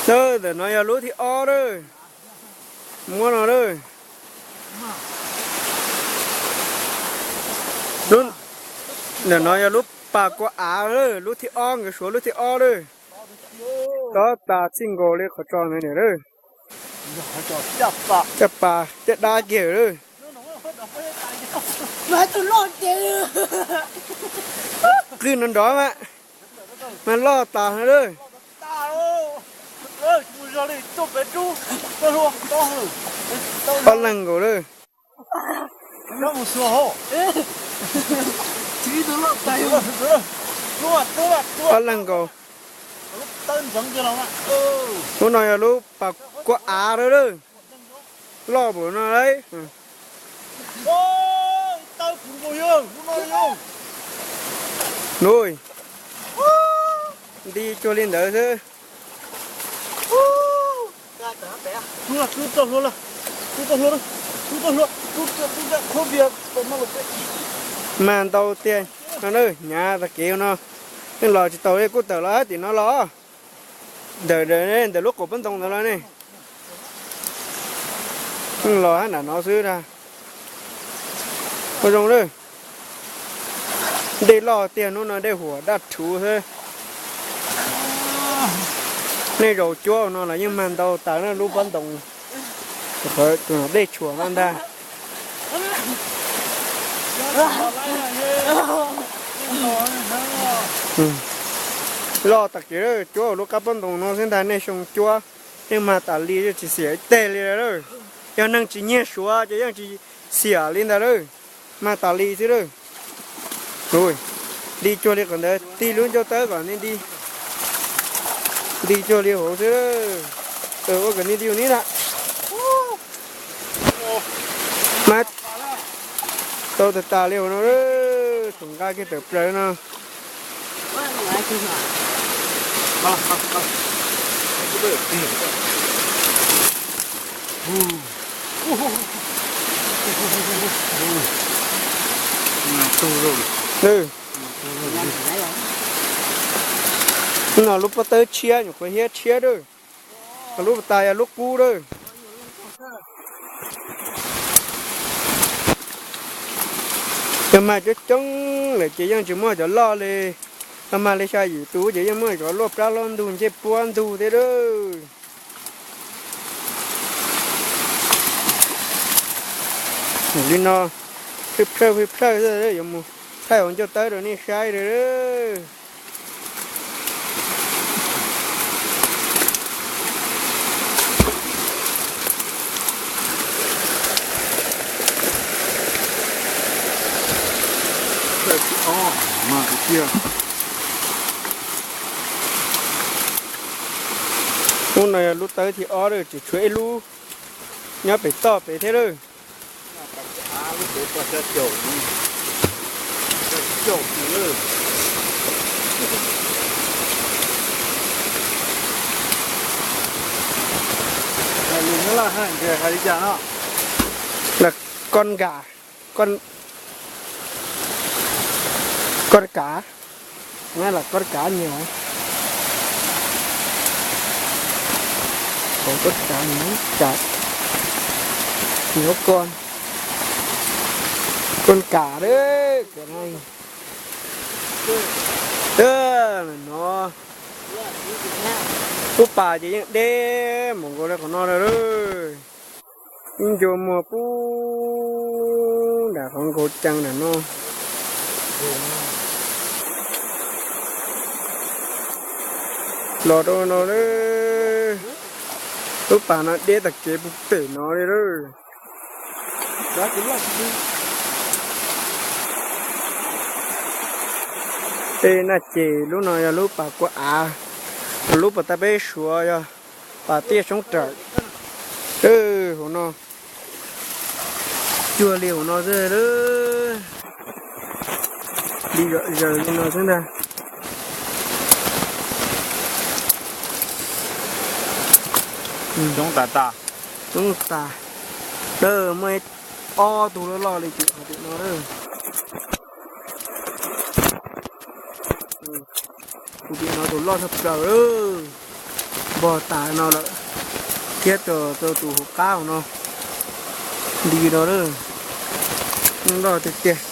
Ntawm no yog lub thib ob lawm. Muab no lawm. Ntawm no yog lub pas kua av lawm, lub thib ob, nkawd suav lub thib ob lawm. Tob tas txij nkaus li qhov tso ntawd niam lawm. Caj pas caj dab kiag lawm. Qwj no nrov mas, mas loj tas lawm. Ob leeg nkaus lawm. Ob leeg nkaus. Lub no yog lub pas kua av lawm. Loj npaum no lauj. Nti cuag li ntawd xwb. Mag ntau tiag no, hnyav tag kev no. Yeej los tsis tau li, kuj tawm los tim no los. Ntawm, ntawm lub qaum pob ntoo ntawd los ne. Yeej los hab nram no xwb a. Ua zoo lawm. Dej loj tiag, hnub no dej huam daj rhuv xwb. Nej zaum cuab no los yeej mag ntau tas lub pob ntoo. Dej tshuam no ntag. Loj tas kev, cuab lub qab pob ntoo no xwb ntag, nej xyoo cuab yeej mag tas li, yeej tsis xiam ib teg li lawm. Yog neeg tsis nyiag suav ces yeej tsis xiam li ntag lawm. Mag tas li xwb lawm. Nti cuag li qhov ntawd, tig lub ncauj tawb kom nti, nti cuag li hauv xwb. Ua kom nti nti ua nib na. Mag tau tag tas li hauv no, thaum nqa kiag tawm plaws no. No lub pob tawb tshiab, nyuam qhuav hiab tshiab lawm. Lub pas tas yog lub qub lawm. Yog mag coob coob lawm ces yeej tsis muaj cov loj li. Yog mag li xya yim tus ces yeej muaj cov luaj plab hlob ntug ncej puab ntug thiab lawm. Li no, phwj plhawj phwj plhawj xwb, yuav mus thaij hauv ncauj tawb rau nej saib lawm. Lub no yog lub tawb thib ob lawm, tseem tshuav ib lub nyob pem toj pem thiab lawm. Lawm, koj nkam, koj kav, na los koj kav nyuam, koj kav nyuam, kav nyuam, koj, koj kav lawm. No, lub pas ces yeej deb mus nkaus li qhov no lawm. Ib ncua muag pub nram qhov nkaus cees nram no. Los rau no lawm. Lub pas no deb tag kev puag pem no li lawm. Tej no ces lub no yog lub pas kua av, lub pas tas peb suav yog pas tiaj soob rawm. Hauv no cuag li hauv no xwb, li zom zaws li no xwb ntag. Coob tas tas. Coob tas. Dawb, muaj ob tug loj loj li tim no. Tus tim no tus loj tshaj plaws lawm. npog tas no lawm, thiab rau tus hauv qab no nti no lawm, loj tiag tiag.